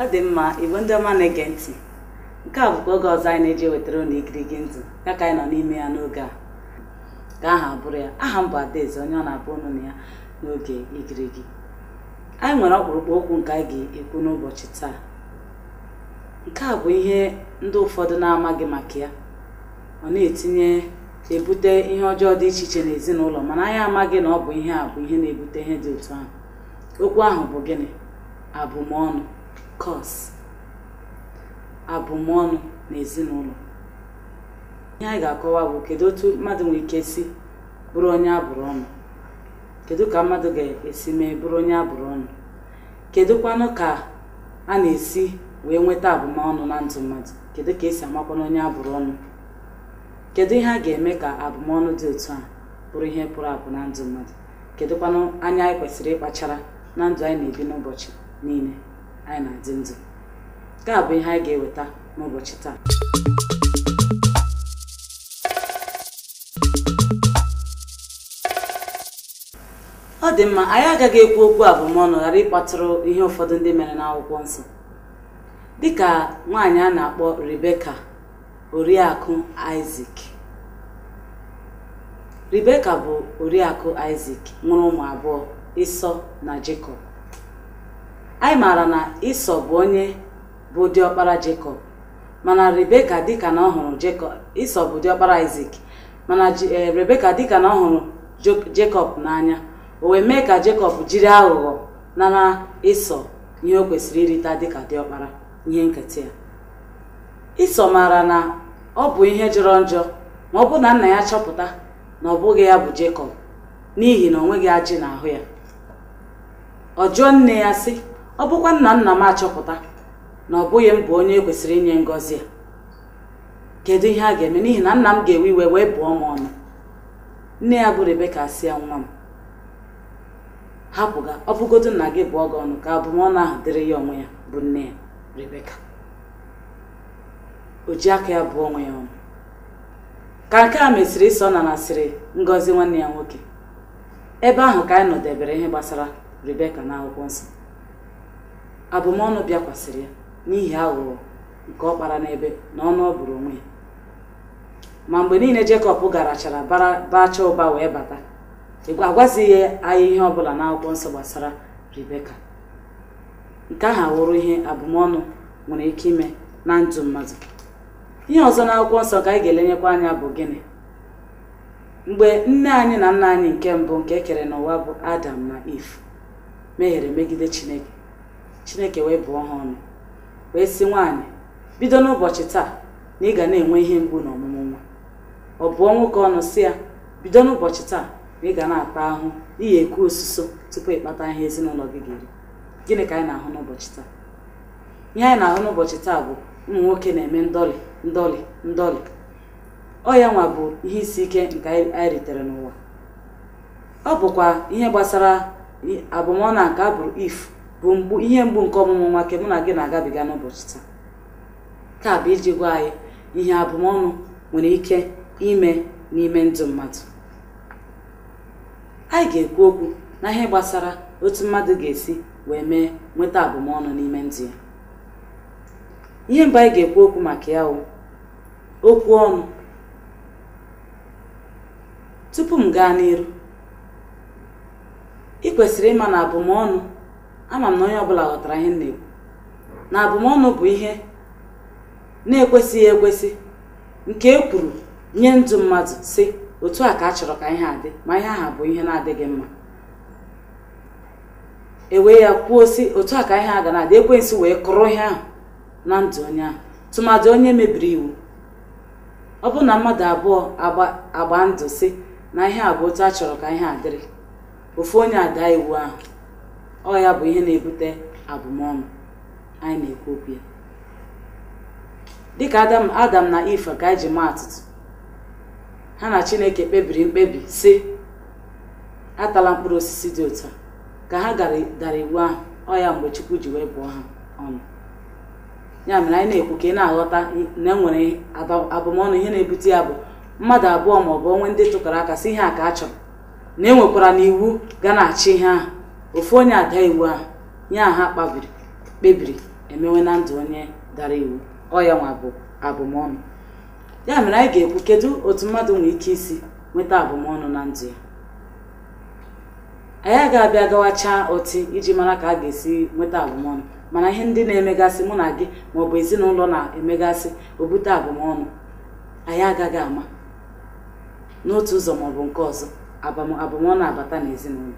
Ọ dị mma. Igbo ndị ọma na-ege ntị, nke a bụkwa oge ọzọ anyị na-eji ewetara unu Igirigi Ndụ ya ka anyị nọ n'ime ya n'oge a. Ka aha bụrụ ya, aha m bụ Adaeze, onye ọ na-abụ unu na ya n'oge Igirigi. Anyị nwere ọkpụrụkpụ okwu nke anyị ga-ekwu n'ụbọchị taa. Nke a bụ ihe ndị ụfọdụ na-amaghị maka ya. Ọ na-etinye ebute ihe ọjọọ dị iche iche n'ezinụlọ, mana anyị amaghị na ọ bụ ihe a bụ ihe na-ebute ihe dị otu ahụ. Okwu ahụ bụ gịnị? Abụmọnụ, curse. Abụmọnụ n'ezinụlọ. Ihe anyị ga-akọwa bụ kedu otu mmadụ nwere ike si bụrụ onye abụrụ ọnụ, kedu ka mmadụ ga-esi mee bụrụ onye abụrụ ọnụ, kedụkwanụ ka a na-esi wee nweta abụmọnụ na ndụ mmadụ, kedu ka esi amakwanụ onye abụrụ ọnụ, kedu ihe a ga-eme ka abụmọnụ dị otu a bụrụ ihe pụrụ apụ na ndụ mmadụ, kedụkwanụ anya anyị kwesịrị ịkpachara na ndụ anyị na-ebi n'ụbọchị niile anyị na-adị ndụ. Nke a bụ ihe anyị ga-eweta n'ụbọchị taa. Ọ dị mma, anyị agaghị ekwu okwu abụmọnụ ghara ịkpatụrụ ihe ụfọdụ ndị mere n'akwụkwọ nsọ, dịka nwaanyị a na-akpọ Rebeka, oriakụ Isaac. Rebeka bụ oriakụ Isaac, nwere ụmụ abụọ, Ịsọ na Jekọb. Anyị maara na Ịsọ bụ onye bụ diọkpara Jekọb, mana Rebeka dịka na ọ hụrụ Jekọb, Ịsọ bụ diọkpara Isaac, mana Rebeka dịka na ọ hụrụ Jekọb n'anya, o wee mee ka Jekọb jiri aghụghọ nara Ịsọ ihe o kwesịrị irita dịka diọkpara, ihe nketa ya. Ịsọ maara na ọ bụ ihe jọrọ njọ ma ọ bụ na nna ya chọpụta na ọ bụghị ya bụ Jekọb, n'ihi na o nweghị ajị n'ahụ ya. Ọ jụọ nne ya sị, ọ bụkwa nna nna m achọpụta na ọ bụghị m bụ onye kwesịrị inye ngọzi a, kedu ihe a ga-eme? N'ihi na nna m ga-ewe iwe wee bụọ m ọnụ. Nne ya bụ Rebeka sị ya, nwa m, hapụga, ọ bụgodu nna gị bụọ gị ọnụ, ka abụmọnụ ahụ dịrị ya onwe ya bụ nne ya Rebeka. O ji aka ya bụọ onwe ya ọnụ. Ka nke a mesịrị, Ịsọ nanasịrị ngọzi nwanne ya nwoke. Ebe ahụ ka anyị nọdebere ihe gbasara Rebeka n'akwụkwọ nsọ. Abụmọnụ bịakwasịrị ya n'ihi aghụghọ nke ọ kpara n'ebe na ọnụ ọ bụrụ onwe ya. Ma mgbe niile Jekọb garachara bacha ụba wee bata, agwazighị anyị ihe ọbụla n'akwụkwọ nsọ gbasara Rebeka. Nke ahụ awụrụ ihe abụmọnụ nwere ike ime na ndụ mmadụ. Ihe ọzọ n'akwụkwọ nsọ ka anyị ga-elenyekwa anya bụ gịnị? Mgbe nne anyị na nna anyị nke mbụ nke e kere n'ụwa bụ Adam na Eve mehiere megide Chineke, Chineke wee bụọ ha ọnụ wee sị, nwaanyị, bido n'ụbọchị taa na ị ga na-enwe ihe mgbu na ọmụmụ nwa. Ọ bụọ nwoke ọnụ sị ya, bido n'ụbọchị taa na ị ga na-ata ahụ n'ihi eku osuso tupu ịkpata ihe ezinụlọ gị ga-eri. Gịnị ka anyị na-ahụ n'ụbọchị taa? Ihe anyị na-ahụ n'ụbọchị taa bụ ụmụ nwoke na-eme ndọlị ndọlị ndọlị. Ọ ya nwa bụ ihe isi ike nke anyị ritere n'ụwa. Ọ bụkwa ihe gbasara abụmọnụ nke a bụrụ If bụ mgbu, ihe mgbu nke ọmụmụ nwa nke mụ na gị na-agabiga n'ụbọchị taa. Nke a bụ iji gwa anyị ihe abụmọnụ nwere ike ime n'ime ndụ mmadụ. Anyị ga-ekwu okwu na ihe gbasara otu mmadụ ga-esi wee mee nweta abụmọnụ n'ime ndụ ya. Ihe mbụ anyị ga-ekwu okwu maka ya bụ okwu ọnụ. Tupu m gaa n'iru, ị kwesịrị ịma na abụmọnụ, ama m na onye ọbụla ghọtara ihe m na-ekwu, na abụmọnụ bụ ihe na-ekwesịghị ekwesị nke e kwuru nye ndụ mmadụ sị otu a ka a chọrọ ka ihe a dị, ma ihe ahụ bụ ihe na-adịghị mma. E wee ya kwuo sị otu a ka ihe a ga na-adị, ekwensu wee kụrụ ihe ahụ na ndụ onye ahụ, tụmadị onye mebiri iwu. Ọ bụ na mmadụ abụọ agba ndụ sị na ihe a bụ otu a chọrọ ka ihe a dịrị, ofu onye ada iwu ahụ, ọ ya bụ ihe na-ebute abụmọnụ anyị na-ekwu okwu ya. Dịka Adam na Eve ka anyị ji maa atụtụ, ha na Chineke kpebiri mkpebi sị atala mkpụrụ osisi dị otu a, ka ha dara iwu ahụ, ọ ya mgbe Chukwu ji wee bụọ ha ọnụ. Ya mere anyị na-ekwu ka ị na-aghọta na e nwere abụmọnụ. Ihe na-ebute ya bụ mmadụ abụọ ma ọ bụ onwe ndị tụkọrọ aka sị ihe a ka a chọrọ, na e nwekwara na iwu ga na-achị ihe ahụ, ofu onye ada iwu ahụ, ihe ahụ ha kpebiri emewe na ndụ onye dara iwu. Ọ ya nwa bụ abụmọnụ. Ya mere anyị ga-ekwu kedu otu mmadụ nwere ike isi nweta abụmọnụ na ndụ ya. Anyị ga-abịa gawachaa oti iji mara ka a ga-esi nweta abụmọnụ, mana ihe ndị na-emegasị mụ na gị maọbụ ezinụlọ na-emegasị obute abụmọnụ, anyị agaghị ama n'otu ụzọ maọbụ nke ọzọ abụmọnụ abata n'ezinụlọ.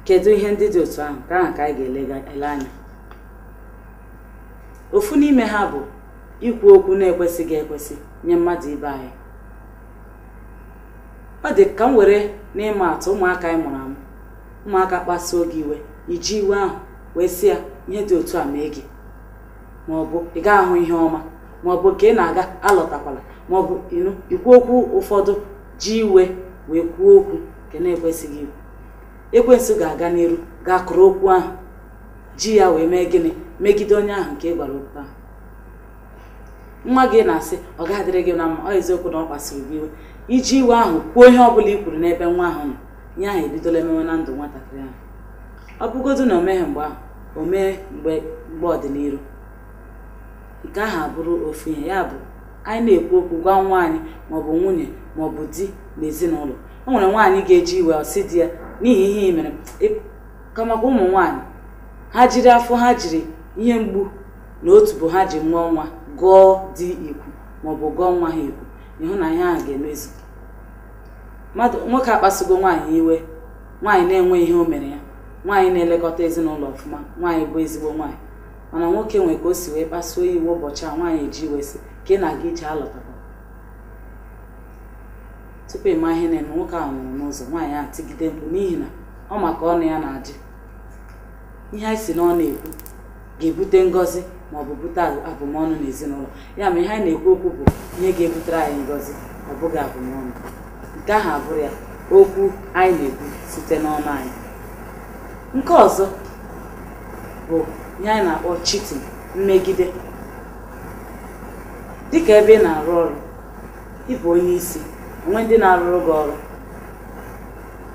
Kedu ihe ndị dị otu ahụ ka ahụ ka anyị ga-ele anya? Ofu n'ime ha bụ ikwu okwu na-ekwesịghị ekwesị nye mmadụ ibe anyị. Ọ dị ka m were n'ịma atụ ụmụaka anyị mụrụ amụ. Ụmụaka kpasuo gị iwe, iji iwe ahụ wee sị ya ihe dị otu a mee gị, maọbụ ị gaghị ahụ ihe ọma, maọbụ ka ị na-aga alọtakwala, maọbụ ịnụ ikwu okwu ụfọdụ ji iwe wee kwuo okwu nke na-ekwesịghị ikwu. Ekwensu ga-aga n'iru ga-akụrụ okwu ahụ ji ya wee mee gịnị? Megide onye ahụ nke ị gwara okwu ahụ. Nwa gị na-asị ọ ga-adịrị gị na mma, ọ eziokwu na ọ kpasuru gị iwe, iji iwe ahụ kwuo ihe ọ bụla i kwuru n'ebe nwa ahụ nọ, ihe ahụ ebidola emewe na ndụ nwatakịrị ahụ. Ọ bụgodu na o meghị mgbe ahụ, o mee mgbe ọdịnihu. Nke ahụ abụrụ ofu ihe. Ya bụ anyị na-ekwu okwu gwa nwa anyị maọbụ nwunye maọbụ di na ezinụlọ. O nwere nwaanyị ga-eji iwe ọsị di ya n'ihi ihe i mere, kamakwa ụmụ nwaanyị ha jiri afọ ha jiri ihe mgbu na otu bụ ha ji mụọ nwa gụọ di ikwu maọbụ gụọ nwa ha ikwu, ịhụ na ihe ahụ ga-emezu. Mmadụ nwoke akpasugo nwaanyị iwe, nwaanyị na-enwe ihe o mere ya, nwaanyị na-elekọta ezinụlọ ọfụma, nwaanyị bụ ezigbo nwaanyị, mana nwoke nwere ka o si wee kpasuo iwe ụbọchị a, nwaanyị eji iwe sị ka ị na-aga ije alọtakwa. Tupu ịma ihe na-eme, nwoke ahụ nwụrụ n'ụzọ, nwaanyị ahụ tigide mkpu n'ihi na ọ maka ọnụ ya na-adị. Ihe anyị si na ọ na-ekwu ga-ebute ngọzi maọbụ bute abụmọnụ n'ezinụlọ. Ya mere ihe anyị na-ekwu okwu bụ ihe ga-ebutere anyị ngọzi, ọ bụghị abụmọnụ. Nke ahụ abụrụ ya okwu anyị na-ekwu site n'ọnụ anyị. Nke ọzọ bụ ihe anyị na-akpọ cheating, mmegide. Dịka ebe ị na-arụ ọrụ, ị bụ onye isi, onwe ndị na-arụrụ gị ọrụ,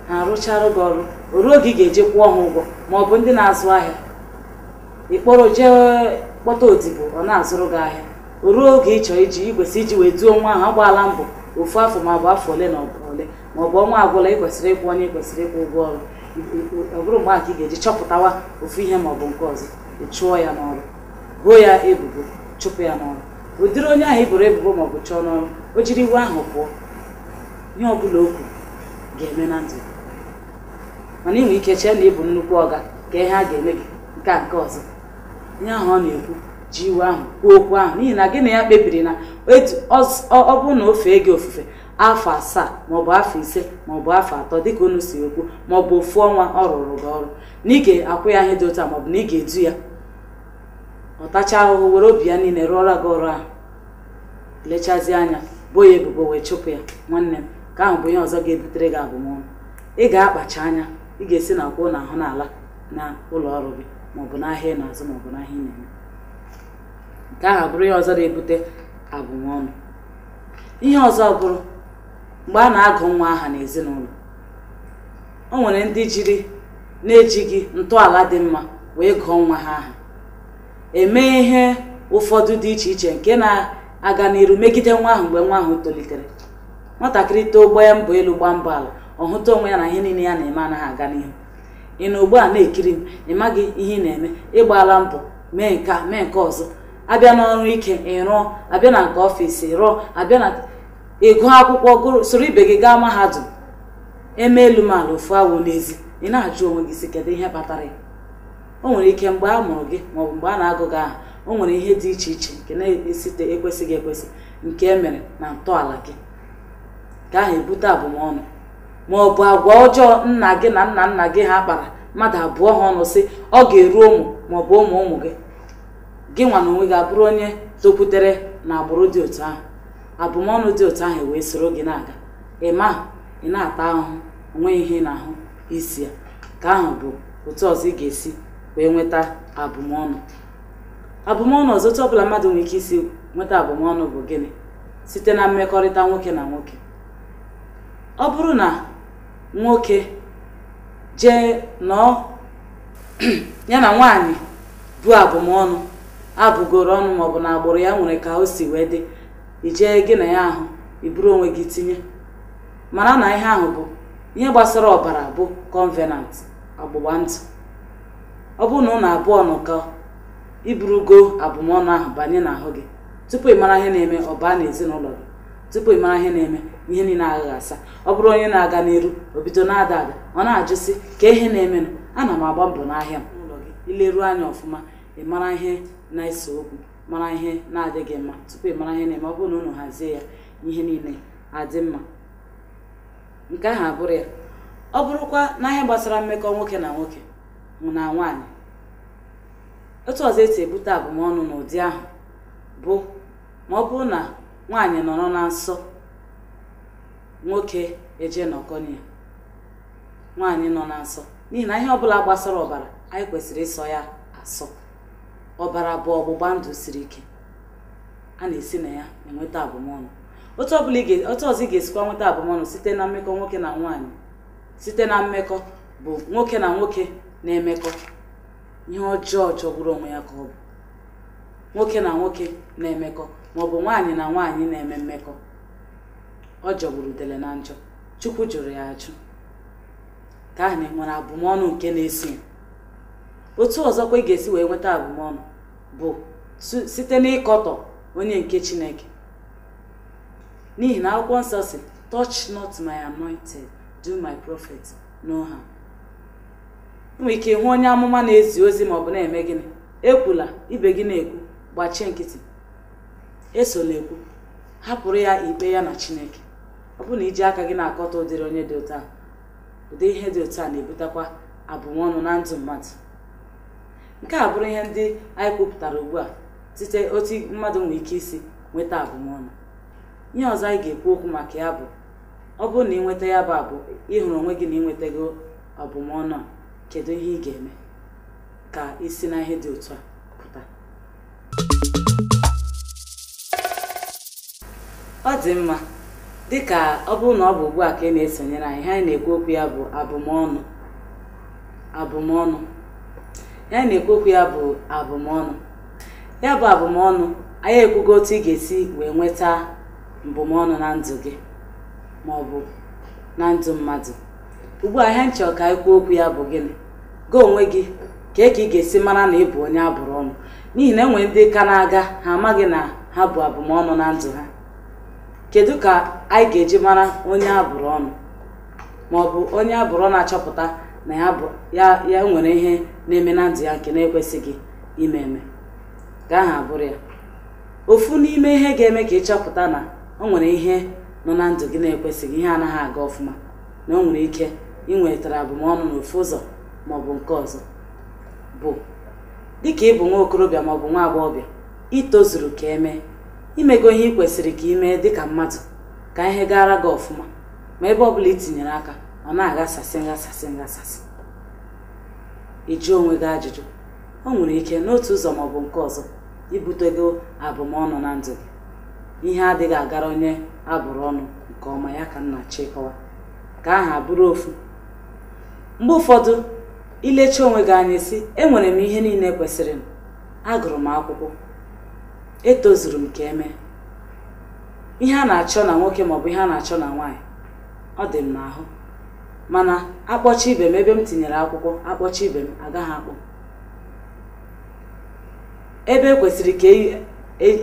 ha arụchara gị ọrụ, o ruo oge ị ga-eje kwụọ ha ụgwọ, maọbụ ndị na-azụ ahịa, ị kpọrọ jee kpọta odibo ọ na-azụrụ gị ahịa, o ruo oge ị chọrọ iji ikwesị iji wee duo nwa ahụ, agbaala mbọ ofu afọ maọbụ afọ ole na ole maọbụ ọnwa agwụla, ị kwesịrị ịkwụ onye kwesịrị ịkwụ ụgwọ ọrụ. Ọ bụrụ mgbe ahụ ka ị ga-eji chọpụtawa ofu ihe maọbụ nke ọzọ, ị chụọ ya n'ọrụ, boo ya ebubo, chụpụ ya n'ọrụ. Ụdịrị onye ahụ i boro ebubo maọbụ chụọ n'ọrụ, o jiri iwe ahụ pụọ, ihe ọbụla o kwuru ga-eme na ndụ. Mana ị nwere ike chee na ị bụ nnukwu ọga ka ihe a ga-eme gị nke a nke ọzọ. Ihe ahụ ọ na-ekwu, ji iwe ahụ kwuo okwu ahụ, n'ihi na gị na ya kpebiri na ọ bụrụ na o fee gị ofufe afọ 7 maọbụ afọ 5 maọbụ afọ 3 dịka unu si ekwu, maọbụ ofu ọnwa ọ rụrụ gị ọrụ, na ị ga-akwụ ya ihe dị otu a maọbụ na ị ga-edu ya, ọ tacha ahụhụ were obi ya niile rụọra gị ọrụ ahụ, lechazie anya boo ya ebubo wee chụpụ ya. Nwanne m, ka ahụ bụ ihe ọzọ ga-ebutere gị abụmọnụ. Ị ga-akpacha anya, ị ga-esi na kwụọ na ahụ n'ala na ụlọ ọrụ gị maọbụ n'ahịa ị na-azụ maọbụ n'ahịa ị na-eme. Nke ahụ abụrụ ihe ọzọ na-ebute abụmọnụ. Ihe ọzọ bụrụ mgbe a na-agụ nwa aha n'ezinụlọ, o nwere ndị jiri na-ejighị ntọala dị mma wee gụọ nwa ha aha, eme ihe ụfọdụ dị iche iche nke na-aga n'iru megide nwa ahụ mgbe nwa ahụ tolitere. Nwatakịrị too gbaa mbọ elu gbaa mbọ ala, ọ hụta onwe ya na ihe niile ya na-eme anaghị aga n'ihu. Ị nọ ugbu a na-ekiri m, ị maghị ihe ị na-eme, ịgbaala mbọ mee nke a mee nke ọzọ, abịa n'ọrụ ike ị rụọ, abịa na nke ọfịs ị rụọ, abịa na ịgụ akwụkwọ gụrụ soro ibe gị gaa mahadum, eme elu m ala ofu awụ n'ezi, ị na-ajụ onwe gị sị kedu ihe kpatara ya. O nwere ike mgbe a mụrụ gị maọbụ mgbe a na-agụ gị aha, o nwere ihe dị iche iche nke na-esite ekwesịghị ekwesị nke e mere na ntọala gị, ka ahụ ebute abụmọnụ maọbụ agwa ọjọọ nna gị na nna nna gị ha kpara mmadụ abụọ ha ọnụ sị ọ ga-eru ụmụ maọbụ ụmụ ụmụ gị, gị nwa na onwe gị abụrụ onye tokwutere na agbụrụ dị otu ahụ, abụmọnụ dị otu ahụ wee soro gị na-aga, ị ma ị na-ata ahụhụ, onweghị ihe ị na-ahụ isi ya. Ka ahụ bụ otu ọzọ ị ga-esi wee nweta abụmọnụ. Abụmọnụ ọzọ otu ọbụla mmadụ nwere ike isi nweta abụmọnụ bụ gịnị? Site na mmekọrịta nwoke na nwoke. Ọ bụrụ na nwoke jee nọọ ya na nwaanyị bụ abụmọnụ abụgoro ọnụ maọbụ na agbụrụ ya nwere ka o si wee dị, ijee gị na ya ahụ iburu onwe gị tinye. Mara na ihe ahụ bụ ihe gbasara ọbara bụ kọnvenant, ọgbụgba ndụ. Ọ bụrụ na ụnụ abụọ nọkọ, iburugo abụmọnụ ahụ banye n'ahụ gị. Tupu ị mara ihe na-eme, ọ baa n'ezinụlọ gị. Tupu ị mara ihe na-eme, ihe niile agaghị asa. Ọ bụrụ onye na-aga n'iru, o bido na-ada ada, ọ na-ajụsị ka ihe na-emenụ, ana m agba mbọ n'ahịa m. Ụlọ gị ileruo anya ọfụma, ị mara ihe na-ese okwu, mara ihe na-adịghị mma. Tupu ị mara ihe na-eme, ọ bụrụ na unu hazie ya, ihe niile adị mma. Nke ahụ abụrụ ya. Ọ bụrụkwa na ihe gbasara mmekọ nwoke na nwoke na nwaanyị, otu ọzọ esi ebute abụmọnụ n'ụdị ahụ bụ ma ọ bụrụ na nwaanyị nọrọ na nsọ, nwoke eje nọkọnye ya, nwaanyị nọ na nsọ. N'ihi na ihe ọbụla gbasara ọbara, anyị kwesịrị ịsọ ya asọ. Ọbara bụ ọgbụgba ndụ siri ike, a na-esi na ya enweta abụmọnụ. Otu ọzọ ị ga-esikwa nweta abụmọnụ site na mmekọ nwoke na nwaanyị, site na mmekọ bụ nwoke na nwoke na-emekọ ihe ọjọọ jọgburu onwe ya ka ọ bụ nwoke na nwoke na-emekọ, maọbụ nwaanyị na nwaanyị na-eme mmekọ. Ọ jọgburu udele na njọ, Chukwu jụrụ ya ajụ. Ka ahụ nwere abụmọnụ nke na-esi ya. Otu ọzọkwa ị ga-esi wee nweta abụmọnụ bụ site n'ịkọtọ onye nke Chineke. N'ihi na akwụkwọ nsọ si, touch not my anointed, do my prophet no harm. Nwere ike ịhụ onye amụma na-ezi ozi maọbụ na-eme gịnị, ekwula ibe gị na-ekwu, gbachie nkịtị, esola ekwu, hapụrụ ya ikpe ya na Chineke. Ọ bụrụ na iji aka gị na-akọta ụdịrị onye dị otu a, ụdị ihe dị otu a na-ebutekwa abụmọnụ na ndụ mmadụ. Nke a bụrụ ihe ndị anyị kwupụtara ugbu a site otu mmadụ nwere ike isi nweta abụmọnụ. Ihe ọzọ anyị ga-ekwu okwu maka ya bụ, ọ bụrụ na ị nweta ya bụ abụ, ịhụrụ onwe gị na ịnwetago abụmọnụ a, kedu ihe ị ga-eme ka isi na ihe dị otu a pụta? Ọ dị mma. Dịka ọ bụrụ na ọ bụ ugbu a ka ị na-esonyere anyị, ihe anyị na-ekwu okwu ya bụ abụmọnụ. Abụmọnụ. Ihe anyị na-ekwu okwu ya bụ abụmọnụ. Ya bụ abụmọnụ, anyị ekwugo otu ị ga-esi wee nweta mbụmọnụ na ndụ gị ma ọ bụ na ndụ mmadụ. Ugbu a ihe nchọ ka anyị kwuo okwu ya bụ gịnị? Gị onwe gị, ka ị ga-esi mara na ị bụ onye abụrụ ọnụ. N'ihi na enwere ndị ka na-aga ha amaghị na ha bụ abụmọnụ na ndụ ha. Kedu ka anyị ga-eji mara onye abụrụ ọnụ ma ọ bụ onye abụrụ na-achọpụta na ya nwere ihe na-eme na ndụ ya nke na-ekwesịghị ime eme? Ka aha abụrụ ya. Ofu n'ime ihe ga-eme ka ị chọpụta na o nwere ihe nọ na ndụ gị na-ekwesịghị, ihe anaghị aga ọfụma, na o nwere ike inwetara abụmọnụ n'ofu ụzọ ma ọ bụ nke ọzọ, bụ dịka ị bụ nwa okorobịa ma ọ bụ nwa agbọghọbịa, itozuru ka emee, imego ihe ị kwesịrị ka ị mee dịka mmadụ ka ihe gara gị ọfụma, ma ebe ọbụla i tinyere aka ọ na-aghasasị nghasasị nghasasị. Ị jụọ onwe gị ajụjụ, o nwere ike n'otu ụzọ ma ọ bụ nke ọzọ ibutego abụmọnụ na ndụ gị. Ihe adịghị agara onye abụrụ ọnụ nke ọma, ya ka m na-achọ ịkọwa, ka aha bụrụ ofu. Mgbe ụfọdụ ilecha onwe gị anya sị, enwere m ihe niile kwesịrị m, agụrụ m akwụkwọ, etozuru m ka emee ihe a na-achọ na nwoke maọbụ ihe a na-achọ na nwaanyị, ọ dị m n'ahụ, mana akpọchi ibe m ebe m tinyere akwụkwọ, akpọchi ibe m agaghị akpọ. Ebe ekwesịrị ka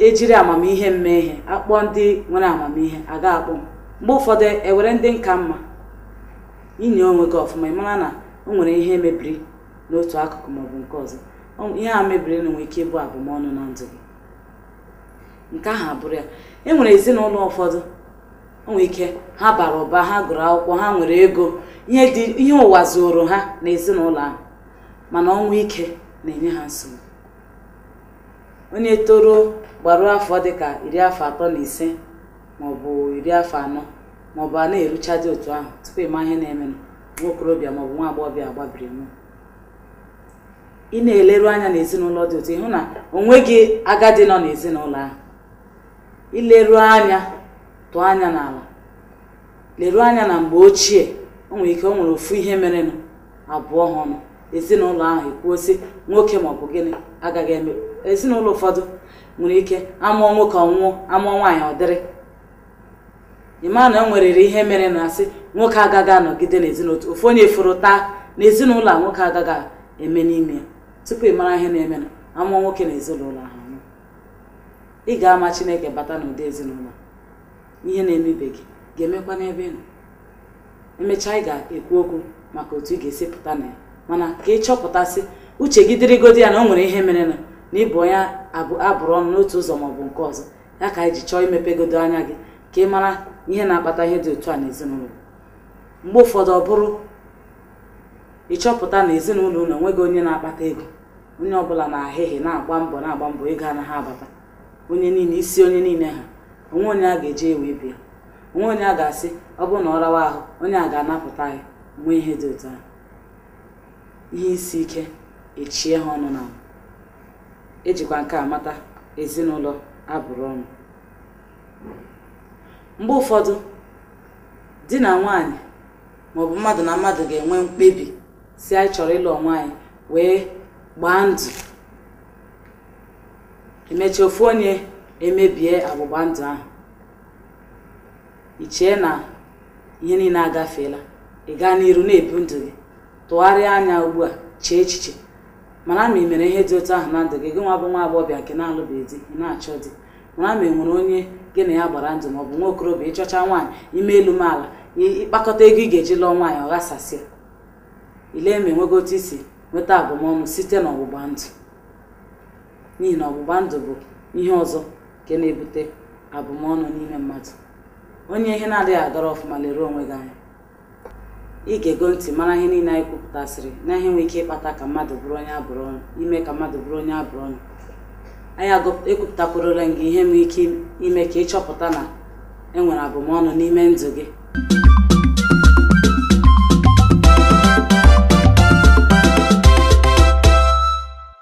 ejiri amamihe m mee ihe, akpọ ndị nwere amamihe agaghị akpọ m. Mgbe ụfọdụ ewere ndị nka mma. Inye onwe gị ọfụma, ị mara na o nwere ihe mebiri n'otu akụkụ maọbụ nke ọzọ. Ihe a mebiri nwere ike ịbụ abụmọnụ na ndụ gị. Nke ahụ abụrụ ya. E nwere ezinụlọ ụfọdụ, o nwere ike ha bara ụba, ha gụrụ akwụkwọ, ha nwere ego, ihe ụwa zoro ha na ezinụlọ ahụ, mana ọnwụ ike na-enye ha nsogbu. Onye toro gbaruo afọ dịka 35 maọbụ 40 maọbụ a na-erucha dị otu ahụ, tupu ịma ihe na-emenụ, nwa okorobịa maọbụ nwa agbọghọbịa agbabiri nwụọ. Ị na-eleru anya n'ezinụlọ dị otu, ịhụ na onweghị agadi nọ n'ezinụlọ ahụ. Ileru anya, tụọ anya n'ala, leruo anya na mgbe ochie, o nwere ike o nwere ofu ihe merenụ abụọ ha ọnụ, ezinụlọ ahụ ekwuo sị nwoke maọbụ gịnị agaghị eme. Ezinụlọ ụfọdụ nwere ike amụọ nwoke ọnwụọ, amụọ nwaanyị ọ dịrị. Ị maa na e nwerere ihe mere na asị nwoke agaghị anọgide n'ezinụlọ, ofu onye furu taa n'ezinụlọ a nwoke agaghị eme n'ime ya. Tupu ị mara ihe na-eme na amụọ nwoke na ezinụlọ ahụ, ị ga-ama Chineke bata n'ụdị ezinụlọ. Ihe na-eme ibe gị ga-emekwa n'ebe ị nọ. Emechaa ị ga-ekwu okwu maka otu ị ga-esi pụta na ya, mana ka ị chọpụtasị uche gị dịrịgodi ya na o nwere ihe mere na ịbụ onye abụrụ ọnụ n'otu ụzọ maọbụ nke ọzọ. Ya ka anyị ji chọọ imepegodo anya gị ka ị mara ihe na-akpata ihe dị otu a n'ezinụlọ. Mgbe ụfọdụ ọ bụrụ ịchọpụta na ezinụlọ unu enweghị onye na-akpata ego, onye ọbụla na-ahịhị na-agba mbọ ego anaghị abata, onye niile isi onye niile ha, onwe onye a ga-eji ewe ibe ya, onwe onye a ga-asị ọ bụrụ na ọ rawa ahụ onye a ga-anapụta ya, nwee ihe dị otu ahụ. Ihe isi ike echie ha ọnụ n'ala. Ejikwa nke a mata ezinụlọ abụrụ ọnụ. Mgbe ụfọdụ di na nwaanyị maọbụ mmadụ na mmadụ ga-enwe mkpebi si anyị chọrọ ịlụ onwe anyị wee gbaa ndụ, emechaa ofu onye emebie agbụgba ndụ ahụ. I chee na ihe niile agafeela, ị gaa n'iru na-ebu ndụ gị. Tụgharịa anya ugbu a, chee echiche mara ma ị mere ihe dị otu ahụ na ndụ gị. Gị nwa bụ nwa agbọghọbịa nke na-alụbeghị di, ị na-achọ di, mara ma ị nwere onye gị na ya gbara ndụ maọbụ nwa okorobịa ịchọcha nwaanyị ime elu m ala, ịkpakọta ego ị ga-eji lụọ nwaanyị ọ ghasasịa. Ilee ma enwego otu isi nweta abụmọnụ site n'ọgbụgba ndụ, n'ihi na ọgbụgba ndụ bụ ihe ọzọ nke na-ebute abụmọnụ n'ime mmadụ. Onye ihe na-adịghị agara ọfụma, lere onwe gị anya. Ị ga-ego ntị mara ihe niile anyị kwupụtasịrị na ihe nwere ike ịkpata ka mmadụ bụrụ onye abụrụ ọnụ, ime ka mmadụ bụrụ onye abụrụ ọnụ. Anyị ekwupụtakwurola gị ihe nwere ike ime ka ịchọpụta na e nwere abụmọnụ n'ime ndụ gị.